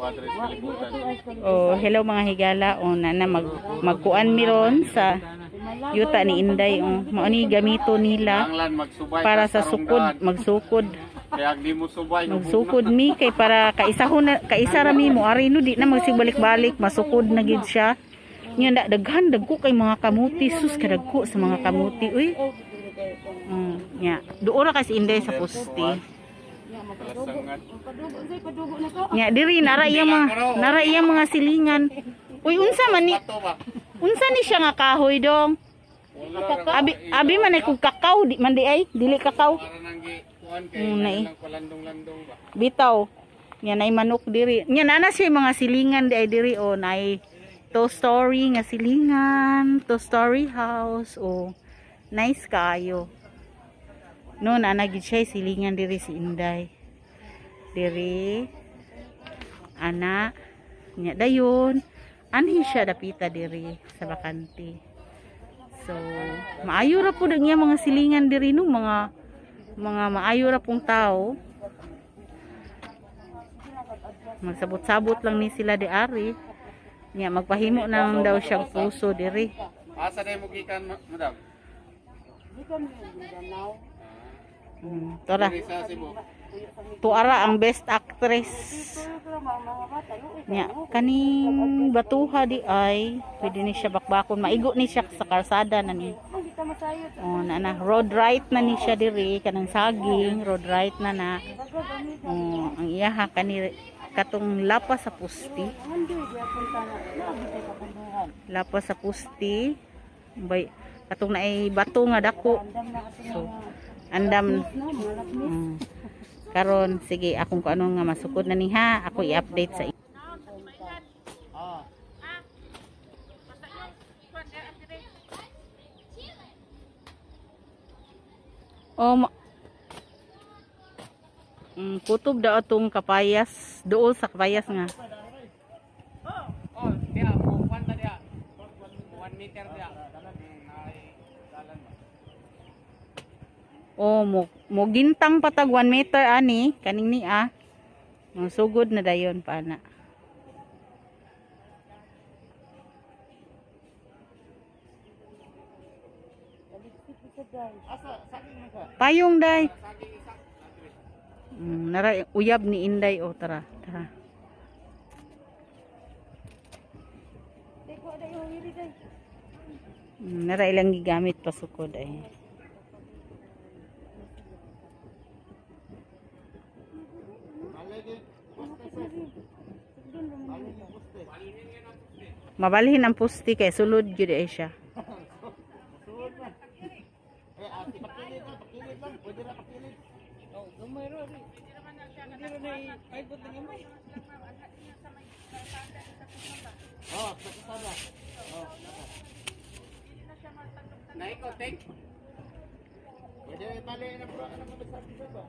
Kalibutan. Oh, hello mga higala. Oh, nana magkuan mi ron sa yuta ni Inday. Oh, mao ni gamito nila Anglan magsubay para ka sa sukod, tarongdaan. Magsukod. Kaya di mo subay. Magsukod mi kay para kaisahon na kaisa ra mi mo ari no, di na magsibalik-balik, masukod na gid siya. Nya na daghan dagko kay mga kamuti, sus kadagko sa mga kamuti uy. Nya duol ra kay si Inday sa poste. Kalasangan. Nya diri nara iyang mga silingan. Uy, unsa man ni Bato ba? Unsa ni siya nga kahoy dong? Wala Abi abi man ay kung kakao, di man di ay dili kakao. Para nang gi kuan kay Nay. lang palandong-landong ba. Bitaw. Nya nay manok diri. Nya nana siya mga silingan di ay diri o nay two story nga silingan, two-story house o nice kayo. No, nana gid siya silingan diri si Inday. Diri ana nya dayon anhi siya dapita diri sa bakante. So, maayo ra pud ang iya mga silingan diri no, mga maayo ra pong tao. Magsabot-sabot lang ni sila di ari. Nya magpahimo na lang daw siyang puso diri. Asa day mo gikan, madam? Tora. Diri sa Cebu. Tuara ang best actress. Nya kaning batuha di ay pwede ni siya bakbakon, maigo ni siya sa kalsada na ni. Oh, na na road right na ni siya diri kanang saging, road right na na. Oh, ang iyaha kani katong lapa sa pusti. Lapa sa pusti. Bay katong naay bato nga dako. So, andam. Karon sige akong kuano nga masukod na niha, ako i-update sa. Oh, kutob daw atong kapayas, dool sa kapayas nga. Oh, diya mo kuan ta diya. 1 meter diya. Ay dalan ba. Oh, mo gintang patag 1 meter ani kaning ni ah. Sugod na dayon pa na. Payong day. Nara uyab ni Inday oh, tara, tara. Nara ilang gigamit pasukod ay. Mabalhin ang pusti kay sulod gyud ay siya. Naiko ting. Pwede bali na bro, ano ba sa ba?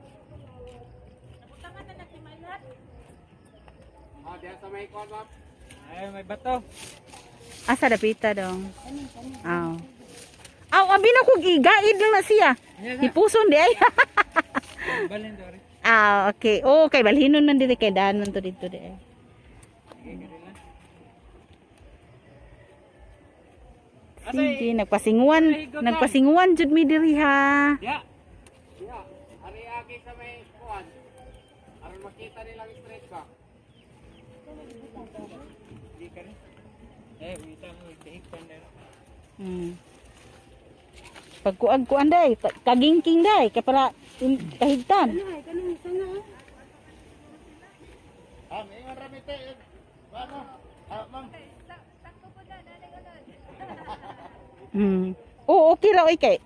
Ah, diya sa may kuan ba? Ay, may bato. Asa dapita dong? Aw. Aw, abi na kog igaid lang na siya. Hipuson di ay. Balin do rin. Ah, okay. Oh, kay balhinon man diri kay daan man to dito di ay. Sige, nagpasinguan, nagpasinguan jud mi diri ha. Ya. Diya. Ari agi sa may kuan. Aron makita nilang straight ba? Di ka rin. Eh, wita mo ihikpan na. Pagkuag kuan day, kagingking day kay para kahigtan. Ah, may ingon rami te. Ano? Ah, ma'am. Oo, okay ra oy kay.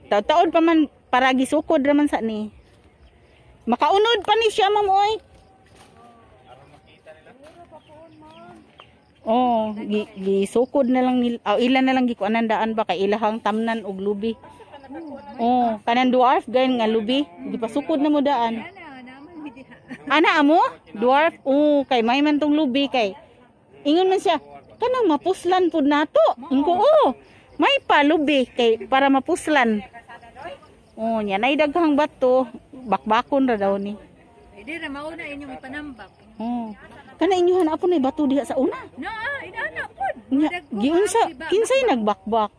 Taon pa man para gisukod ra man sa ni. Makaunod pa ni siya, ma'am oy. Oh, gisukod na lang nila. Oh, ilan na lang gikuanan daan ba kay ilahang tamnan og lubi. Oh, kanan dwarf gayon nga lubi, gipasukod na mo daan. Ana amo? Dwarf? Oh, kay may man tong lubi kay. Ingon man siya, kanang mapuslan pud nato. Ingko oh, may pa lubi kay para mapuslan. Oh, nya nay daghang bato, bakbakon ra daw ni. Hindi ra mauna inyong ipanambak. Oh. Kana inyuhan apo na bato diha sa una. Na, inana pod. Nya, giunsa kinsay nagbakbak?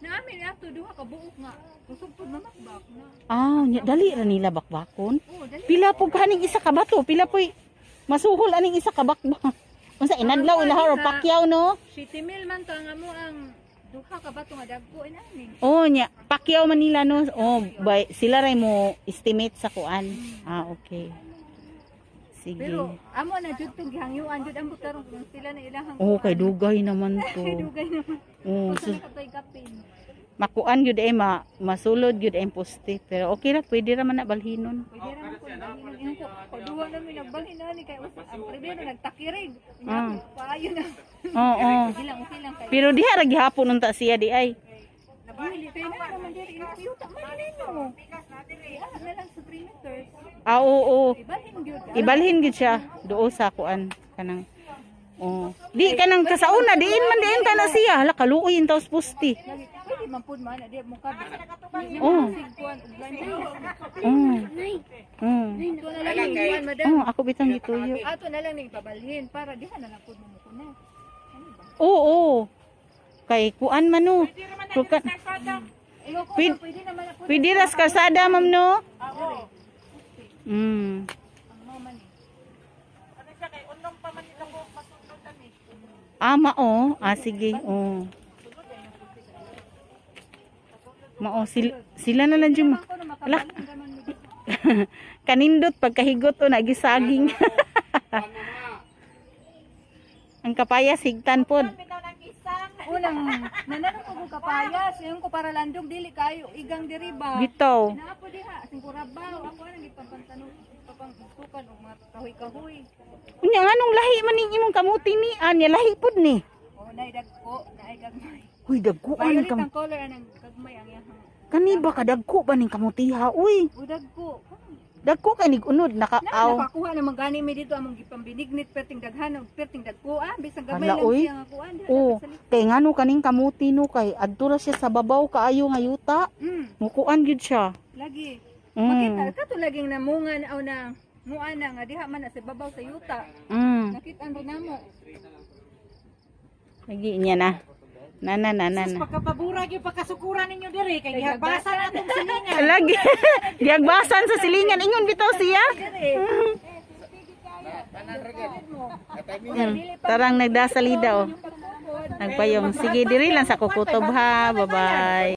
Naamin ato duha ka buok nga. Kusog pod mamakbak na. Ah, nya dali ra nila bakbakon. Oh, dali. Pila po kaning isa ka bato, pila po'y masuhol aning isa ka bakbak. Unsa inadlaw ilaha or pakyaw, no? 7 mil man to ang amo ang duha ka bato nga dagko inani. Oh, nya pakyaw man nila, no. Oh, by, sila ray mo estimate sa kuan. Ah, okay. Sige. Pero amo na jud tong gihangyuan jud ambot karon kung sila na ilahang Oh, kay dugay naman to. Kay dugay naman. Oh, Usa so, na katoy kapin. Makuan gyud ay ma masulod gyud ay poste. Pero okay ra, pwede ra man na balhinon. Pwede ra man kung balhinon. Ingon ko, paduwa namin nagbalhin ani kay ang primero nagtakirig. Ah. Paayo na. Oo. Okay lang kay. Pero diha ra gihapon unta siya di ay. Dili kay na naman diri imo yuta man ninyo. Iya na lang sa 3 meters. Ah, oo. Ibalhin gyud. Ibalhin gyud siya duo sa kuan kanang. Oh. Di kanang kasauna diin man diin kana siya. Hala, kaluoy in taos poste. Lagi pwede man pud man di mo kabi. Oh. Kuan og blind. Oh. Oh. Ato na lang ning kuan, madam. Oh, ako bitang gituyo. Ato na lang ning pabalhin para diha na lang pud mo mukuna. Oo. Kay kuan man no. Kuan. Ingon ko pwede naman na pud. Pwede ras kalsada, ma'am, no? Ang mama ni. Ah, mao. Ah, sige. Oh. Mao sila na lang jud. Ko na makabalhin naman mo. Kanindot pagkahigot o nagisaging. Ang kapaya sigtan pod. Unang nananong ko kung kapayas, ingon ko para landong dili kayo igang diri ba. Bitaw. Naa po diha singkurabaw ako anang gipapantanon papangtukan og mga kahoy-kahoy. Unya nganong lahi man ning imong kamuti ni? Ah, niya lahi pod ni. Oh, naay dagko, naay gagmay. Uy, dagkuan Violet kam. ang color anang gagmay ang iyang. Kani ba kadagko ba ning kamutiha? Uy, O dagko. dagko kay nig unod Na nakaaw. nakakuha naman gani mi dito among gipambinignit perting daghan og perting dagko ah bisan gamay Hala, lang uy. siya nga kuan diha Oh, dapat sa likod. kay ngano kaning kamuti no kay adto ra siya sa babaw kaayo nga yuta. Mukuan gyud siya. Lagi. Makita kato laging namungan aw na muana nga diha man na sa babaw sa yuta. Nakita ro namo. Lagi niya na. Na na na na. Na. Pagkapabura gyud pagkasukura ninyo diri kay gihagbasa na atong silingan. Lagi. Giagbasan sa silingan ingon bitaw siya. Dire. Tanan ra gyud. Tarang nagdasalida oh. Nagpayong. Sige, diri lang sa kukutob ha. Bye-bye.